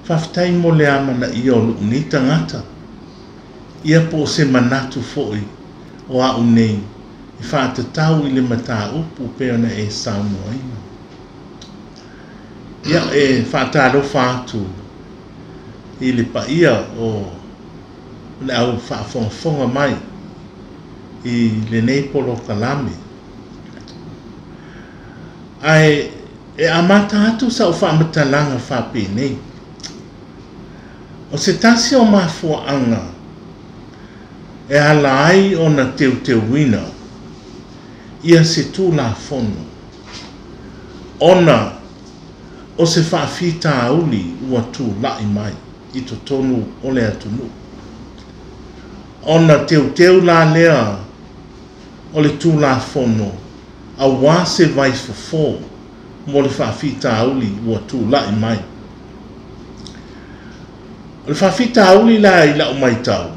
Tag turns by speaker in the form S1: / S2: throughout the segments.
S1: Faafetai mo le amanaia o lou nei tagata, ia po o se manatu foi o a'u nei e faatatau i le mataupu e pei ona e saunoaina. Ia, e faatalofa atu i le paia o le au faafogafoga mai i lenei polokalame. Ae e amata atu sau faamatalaga faapenei. O se tasi o mafuaaga e ala ai ona teuteuina ia se Tulafono ona o se faafitauli ua tulai mai i totonu o le atunuu. Ona teuteu la lea o le Tulafono aua se vaifofo mo le faafitauli ua tulai mai. O le faafitauli la i lau matau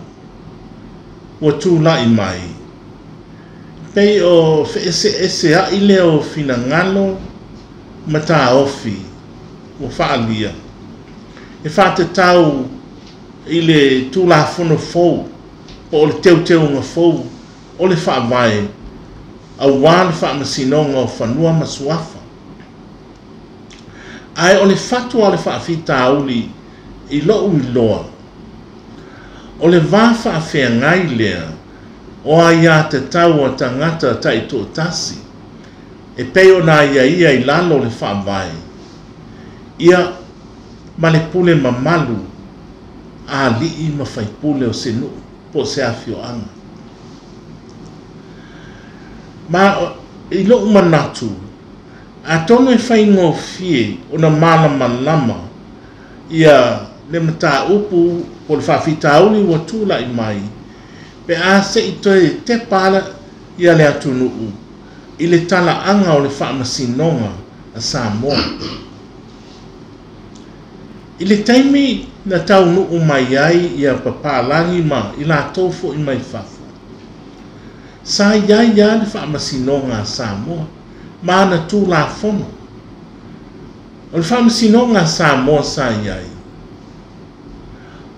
S1: ua tulai mai, pei o feeseeseai lea o finagalo ma taofi ua faaalia e faatatau i le Tulafono fou po o le teuteuga fou o le Faavae aua le Faamasinoga o Fanua ma Suafa. Ae o le fatu o le faafitauli i lou iloa, o le va faafeagai lea o aiatatau a tagata taitoatasi e pei ona aiaia i lalo o le Faavae, ia ma le pule mamalu a alii ma faipule o se nuu po o se afioaga. Ma i lou manatu, atonu e faigofie ona malamalama ia le mataupu po o le faafitauli ua tulai mai pe a se i toe tepa ia le atunuu i le talaaga o le Faamasinoga a Samoa. I le taimi na taunuu mai ai ia papalagi ma i latou foi mai fafo, sa i ai lava le Faamasinoga a Samoa ma ana Tulafono. O le Faamasinoga a Samoa sa i ai,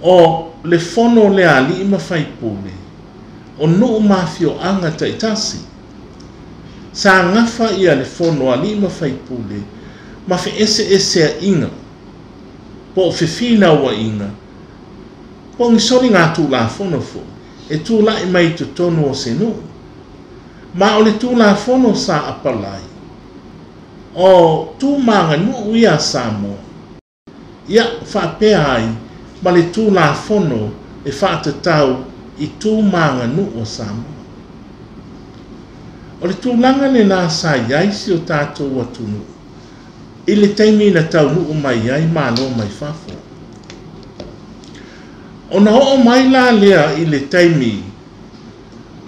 S1: o le fono lea a alii ma faipule o nuu ma afioaga taitasi. Sa gafa ia le fono a alii ma faipule ma feeseeseaiga po o fefinauaiga po o ni soligatulafono foi e tulai mai i totonu o se nuu. Ma o le Tulafono sa apalai, o tu ma aganuu ia a Samoa, ia faapea ai ma le Tulafono e faatatau i tu ma aganuu a Samoa. O le tulaga lena sa i ai si o tatou atunuu i le taimi na taunuu mai ai Malo mai fafo. Ona oo mai la lea i le taimi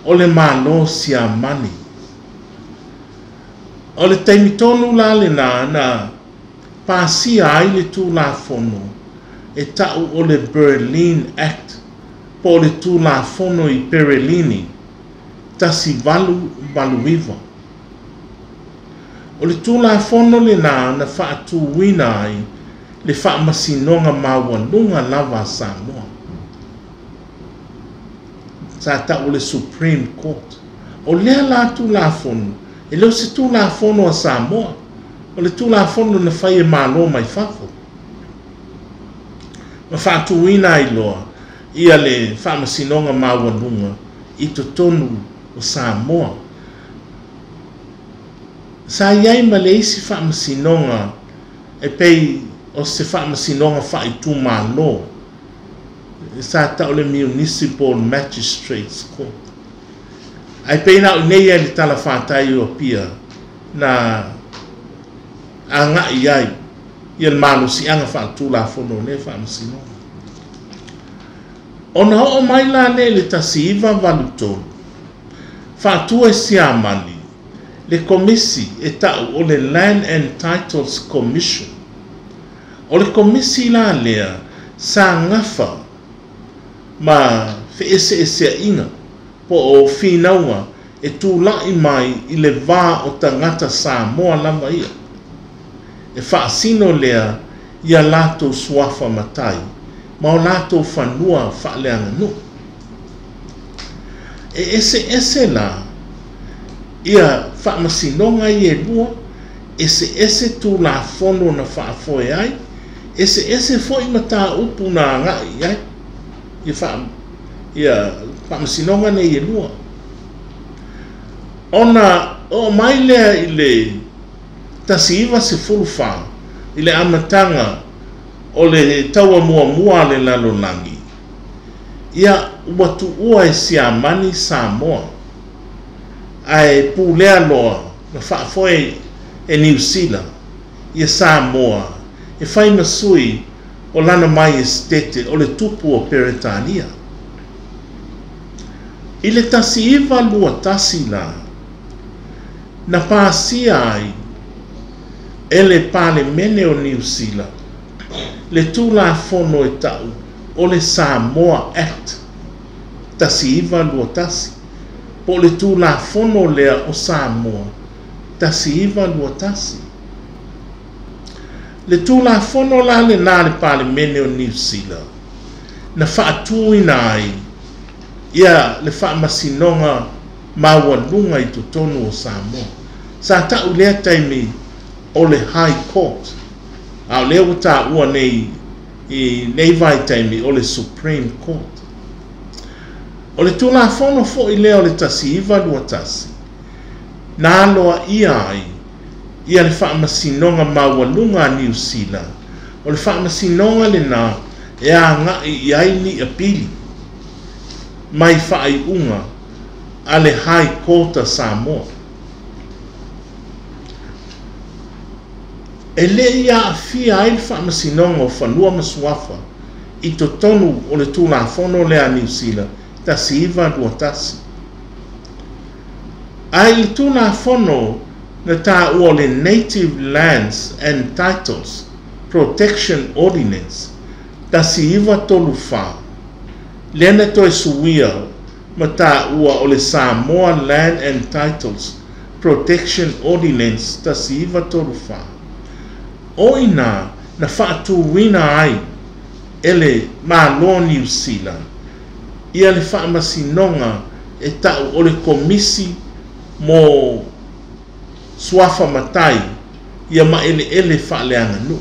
S1: o le Malo Siamani. O le taimi tonu la lena na pasia ai le Tulafono e tau o le Berlin Act po o le Tulafono i Perelini 1889. O le Tulafono lena na faatuina ai le Faamasinoga Maualuga lava a Samoa. Sa tau o le Supreme Court. O lea la Tulafono, e le o se Tulafono a Samoa, o le Tulafono na fai e Malo mai fafo ma faatuina ai loa ia le Faamasinoga Maualuga i totonu o Samoa. Sa i ai ma le isi faamasinoga e pei o se faamasinoga faaitumalo, sa tau le Municipal Magistrates Court. Ae pei na o i nei i le talafatai o Apia na agai ai ia le malosiaga faaletulafono o lea Faamasinoga. Ona oo mai la lea i le 1983, faatu e Siamani le Komisi e tau o le Land and Titles Commission. O le Komisi la lea sa gafa ma feeseeseaiga po o finauga e tulai mai i le va o tagata Samoa lava ia. E faasino lea ia latou suafa matai ma o latou fanua faaleaganuu. E eseese la ia faamasinoga ia e lua, eseese Tulafono na faafoe ai, eseese foi mataupu na agai i ai ia faamasinoga nei e lua. Ona oo mai lea i le 1914 i le amataga o le Taua Muamua a le Lalolagi, ia ua tuua e Siamani Samoa, ae pulea loa ma faafoe e Niu Sila ia Samoa e fai ma sui o Lana Maiesetete o le Tupu o Peretania. I le 1921 la, na pasia ai e le Palemene o Niu Sila le Tulafono e tau o le Samoa Act 1921, po o le Tulafono lea o Samoa 1921. Le Tulafono la lena a le Palemene o Niu Sila na faatuina ai ia le Faamasinoga Maualuga i totonu o Samoa. Sa tau i lea taimi o le High Court, a o lea ua taua nei i nei vaitaimi o le Supreme Court. O le Tulafono foi lea o le 1921, na aloaia ai ia le Faamasinoga Maualuga a Niu Sila, o le faamasinoga lena e agai i ai ni apili mai faaiuga a le High Court a Samoa. E le i aafia ai le Faamasinoga o Fanua ma Suafa i totonu o le Tulafono lea a Niu Sila 1921. Ae i le Tulafono na taua o le Native Lands and Titles Protection Ordinance 1934, lea na toe suia ma taua o le Samoa Land and Titles Protection Ordinance 1934, o i ina na faatuina ai e le Malo o Niu Sila ia le faamasinoga e tau o le Komisi mo Suafa Matai ia ma Eleele Faaleaganuu.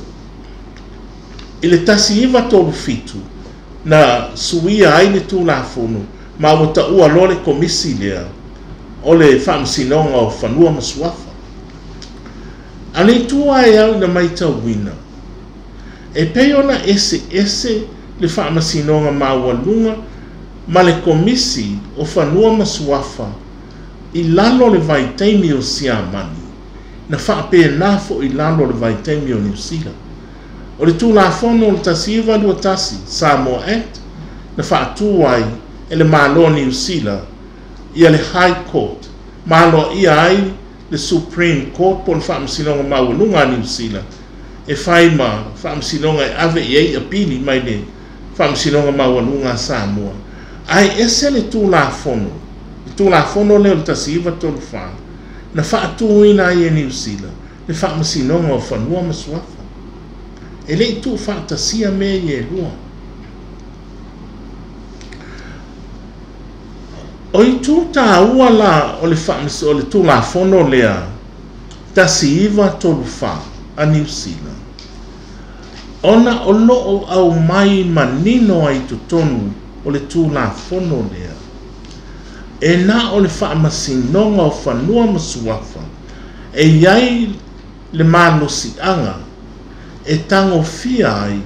S1: I le 1937 na suia ai le Tulafono ma ua taua loa le Komisi lea o le Faamasinoga o Fanua ma Suafa. A o le itu lava e au ina matauina, e pei ona eseese le Faamasinoga Maualuga ma le Komisi o Fanua ma Suafa i lalo o le vaitaimi o Siamani, na faapena foi i lalo o le vaitaimi o Niu Sila. O le Tulafono o le 1921, Samoa Act, na faatu ai e le Malo o Niu Sila ia le High Court, ma aloaia ai le Supreme Court po o le Faamasinoga Maualuga a Niu Sila e fai ma faamasinoga e ave i ai apili mai le Faamasinoga Maualuga a Samoa. Ae ese le Tulafono, le Tulafono lea o le 1934, na faatuina ai e Niu Sila le Faamasinoga o Fanua ma Suafa. E le i tuufaatasia mea ia e lua. O itu taua la o le o le Tulafono lea 1934 a Niu Sila, ona o lo o aumai manino ai i totonu o le Tulafono lea, e na o le Faamasinoga o Fanua ma Suafa e i ai le malosiaga e tagofia ai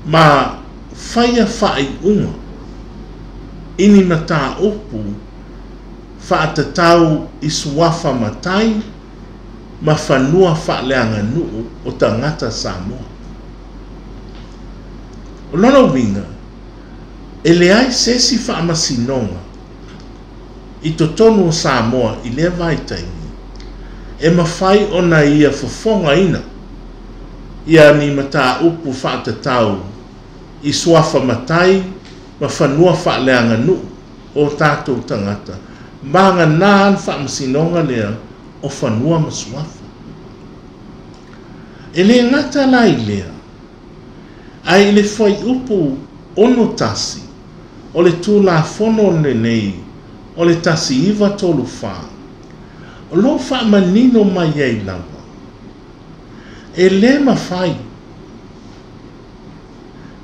S1: ma faia faaiuga i ni mataupu faatatau i suafa matai ma fanua faaleaganuu o tagata Samoa. O lona uiga, e leai se isi faamasinoga i totonu o Samoa i lea vaitaimi e mafai ona ia fofogaina ia ni mataupu faatatau i suafa matai ma fanua faaleaganuu o tatou tagata, vagana le Faamasinoga lea o Fanua ma Suafa. E le gata la i lea, ae i le Fuaiupu 61 o le Tulafono lenei o le 1934, o lo o faamanino mai ai lava, e le mafai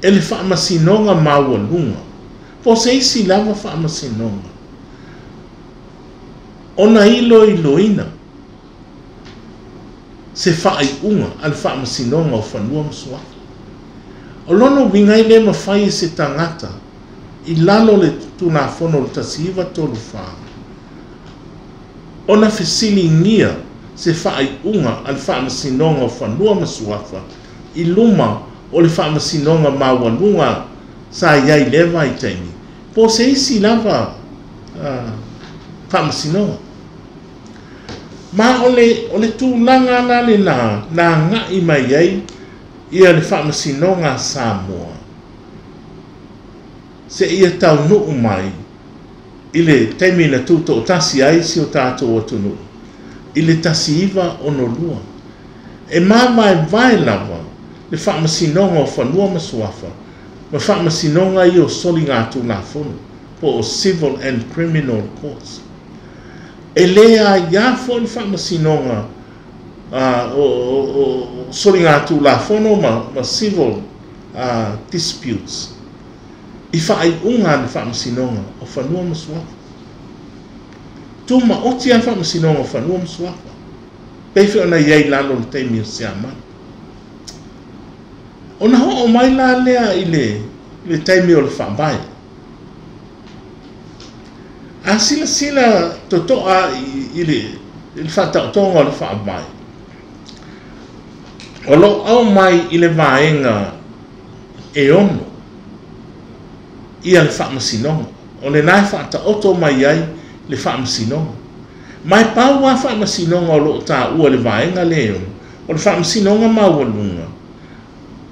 S1: e le Faamasinoga Maualuga, po o se isi lava faamasinoga, ona iloiloina se faaiuga a le Faamasinoga o Fanua ma Suafa. O lona uiga e le mafai e se tagata i lalo o le Tulafono o le 1934 ona fesiligia se faaiuga a le Faamasinoga o Fanua ma Suafa i luma o le Faamasinoga Maualuga sa i ai i lea vaitaimi, po o se isi lava faamasinoga. Ma o le tulaga la lena na agai mai ai ia le Faamasinoga a Samoa seia taunuu mai i le taimi na tutoatasi ai si o tatou atunuu i le 1962. E mavaevae lava le Faamasinoga o Fanua ma Suafa ma faamasinoga ia o soligatulafono po o Civil and Criminal Courts. E le aia foi le Faamasinoga o soligatulafono ma civil disputes i faaiuga a le Faamasinoga o Fanua ma Suafa. Tumaoti lava le Faamasinoga o Fanua ma Suafa, pei foi ona i ai i lalo o le taimi o Siamani. Ona oo mai la lea i le taimi o le Faavae. A silasila totoa i le faataotoga o le Faavae, o lo o aumai i le vaega e 6 ia le Faamasinoga. O lena e faataoto mai ai le Faamasinoga. Ma e pau lava Faamasinoga o lo o taua i le vaega lea e 6, o le Faamasinoga Maualuga,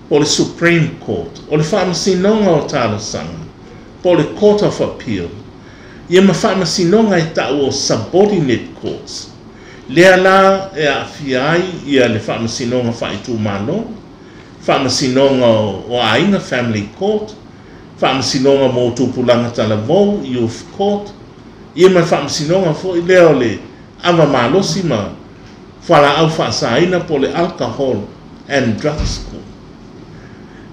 S1: po o le Supreme Court, o le Faamasinoga o Talosaga, po o le Court of Appeal, ia ma faamasinoga e taua o Subordinate Courts. Lea la e aafia ai ia le Faamasinoga Faaitumalo, Faamasinoga o Aiga, Family Court, Faamasinoga mo Tupulaga Talavou, Youth Court, ia ma le Faamasinoga foi lea o le Ava Malosi ma Fualaau Faasaina po o le Alcohol and Drugs Court.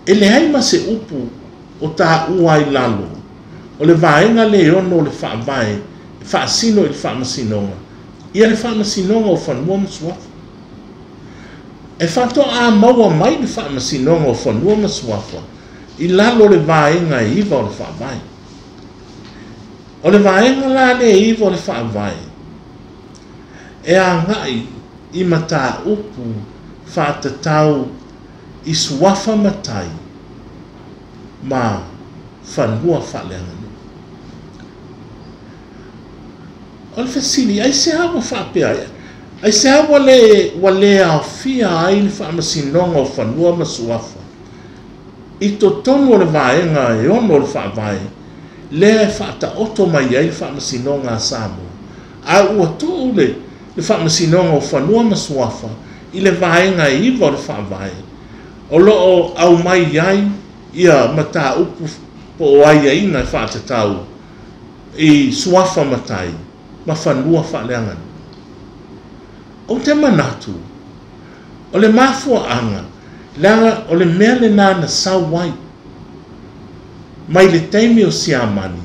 S1: E leai ma se upu o taua ai lalo o le vaega le 6 o le Faavae e faasino i le Faamasinoga, ia le Faamasinoga o Fanua ma Suafa. E faatoa maua mai le Faamasinoga o Fanua ma Suafa i lalo o le vaega e 9 o le Faavae. O le vaega la le 9 o le Faavae e agai i mataupu faatatau i suafa matai ma fanua faaleaganuu. O le fesili, aisea ua faapea ai? Aisea ua le aofia ai le Faamasinoga o Fanua ma Suafa i totonu o le vaega e 6 o le Faavae lea e faataoto mai ai le Faamasinoga a Samoa, a ua tuu le Faamasinoga o Fanua ma Suafa i le vaega e 9 o le Faavae o lo o aumai ai ia mataupu po o aiaiga e faatatau i suafa matai ma fanua faaleaganuu. Ou te manatu, o le mafuaaga, leaga o le mea lena na sau ai mai le taimi o Siamani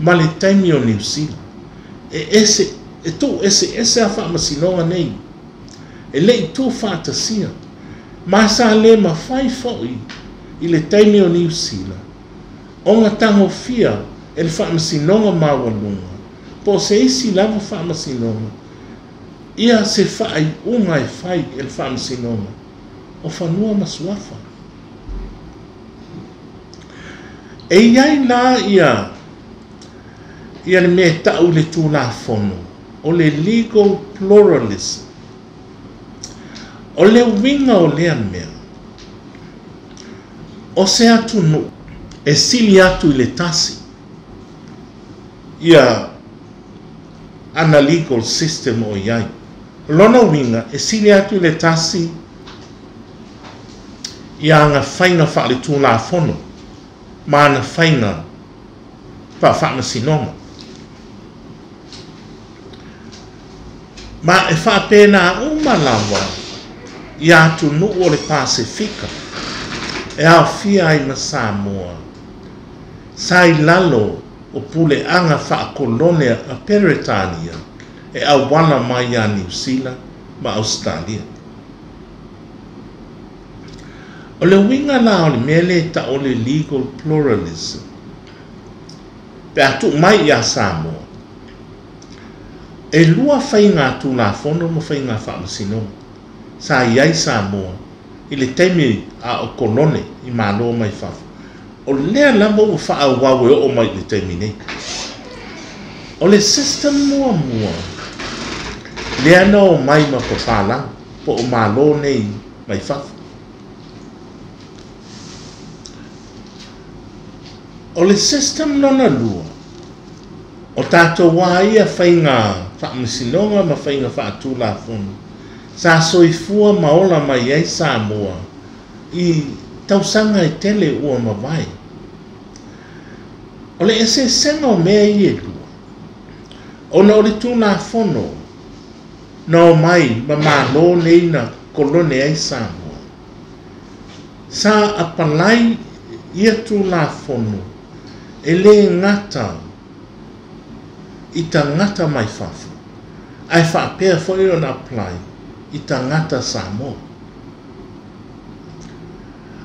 S1: ma le taimi o Niu Sila. E tuu eseese a faamasinoga nei, e le i tuufaatasia. Ma sa le mafai foi i le taimi o Niu Sila ona tagofia e le Faamasinoga Maualuga po o se isi lava faamasinoga ia se faaiuga e fai e le Faamasinoga o Fanua ma Suafa. E i ai la ia ia le mea e tau i le Tulafono o le legal pluralism. O le uiga o lea mea, o se atunuu e sili atu i le tasi ia ana legal system o i ai. O lona uiga, e sili atu i le tasi ia ana faiga faaletulafono ma ana faiga faafaamasinoga. Ma e faapena uma lava ia atunuu o le Pasefika e aofia ai ma Samoa, sa i lalo o puleaga faakolone a Peretania e auala mai ia Niu Sila ma Ausetalia. O le uiga la o le mea lea e tau o le legal pluralism, pe a tuu mai ia Samoa, e lua faiga Tulafono ma faiga faamasinoga sa i ai Samoa i le taimi a o kolone i Malo mai fafo. O lea lava ua faaauau e oo mai i le taimi nei. O le system muamua lea na omai ma papalagi po o Malo nei mai fafo. O le system lona lua, o tatou lava ia faiga faamasinoga ma faiga faatulafono sa soifua ma ola mai ai Samoa i tausaga e tele ua mavae. O le eseesega o mea ia e lua, ona o le Tulafono na omai ma Malo nei na kolone ai Samoa, sa apalai ia Tulafono e le gata i tagata mai fafo, ae faapea foi ona apply i tagata Samoa.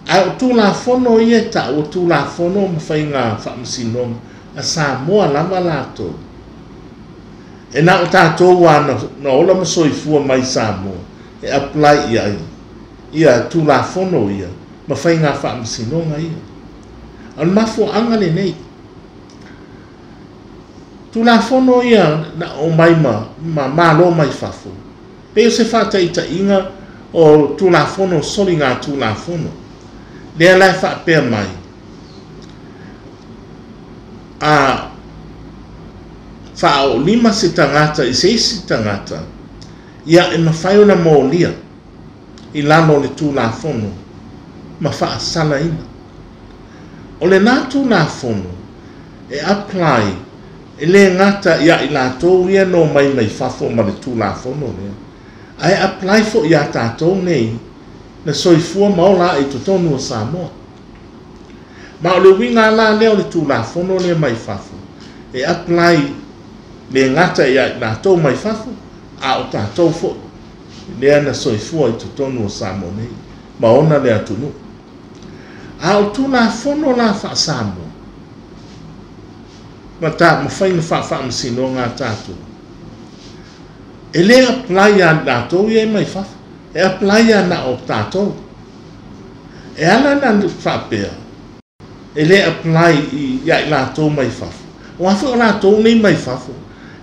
S1: Ae o Tulafono ia e tau o Tulafono ma faiga faamasinoga a Samoa lava latou. E na o tatou lava na ola ma soifua mai i Samoa e apply i ai ia Tulafono ia ma faiga faamasinoga ia. O le mafuaaga lenei. Tulafono ia na omai ma Malo mai fafo, pei o se faataitaiga o Tulafono soligatulafono. Lea la e faapea mai, a faaoolima se tagata i se isi tagata, ia e mafai ona molia i lalo o le Tulafono ma faasalaina. O lena Tulafono e apply e le gata ia i latou ia na omai mai fafo ma le Tulafono lea, ae apply foi ia tatou nei na soifua ma ola ae i totonu o Samoa. Ma o le uiga la lea o le Tulafono lea mai fafo, e apply le gata ia i latou mai fafo, a o tatou foi lea na soifua i totonu o Samoa nei ma ona le atunuu. A o Tulafono la faa-Samoa ma ta ma faiga faafaamasinoga a tatou, e le apply ia i latou ia e mai fafo, e apply ia na o tatou. E ala ona faapea, e le apply ia i latou mai fafo, aua foi o latou nei mai fafo,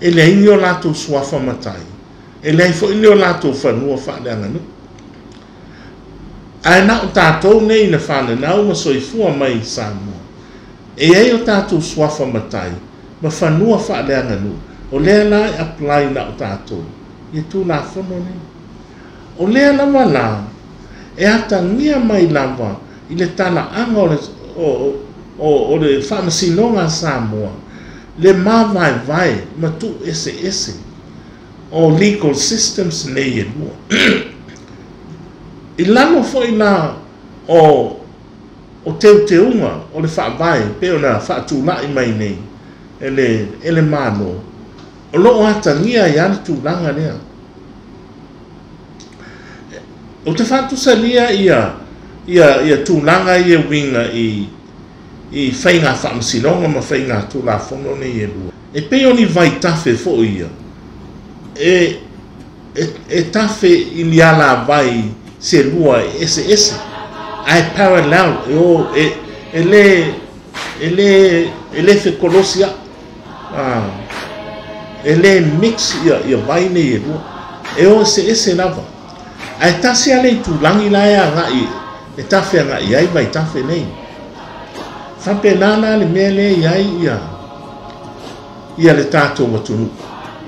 S1: e leai ni o latou suafa matai, e leai foi ni o latou fanua faaleaganuu. Ae na o tatou nei na fananau ma soifua mai i Samoa, e i ai o tatou suafa matai ma fanua faaleaganuu, o lea la e apply na o tatou ia Tulafono nei. O lea lava la e atagia mai lava i le talaaga o le, o, o, o le Faamasinoga a Samoa le mavaevae ma tuueseese o legal systems nei e lua. I lalo foi la o o teuteuga o le Faavae pei ona faatulai mai nei e le, e le Malo, o lo o atagia ai lava le tulaga lea. Ou te faatusalia ia, ia, ia tulaga ia uiga i, i faiga faamasinoga ma faiga tulafono nei e lua. E pei o ni vaitafe foi ia e e tafe i ni alavai selua e eseese ae parallel, e o e lē e lē e lē fekolosiaʻi, e lē mix ia vai nei e lua, e o eseese lava, ae tasi a le itulagi la e agaʻi e tafe agaʻi ai vaitafe nei. Faapena la le mea lea i ai ia le tatou atunuu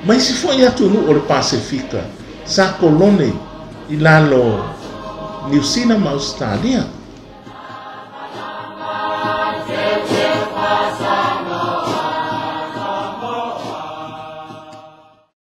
S1: ma isi foʻi atunuu o le Pasefika sa kolone i lalo Niusina ma Ausetalia.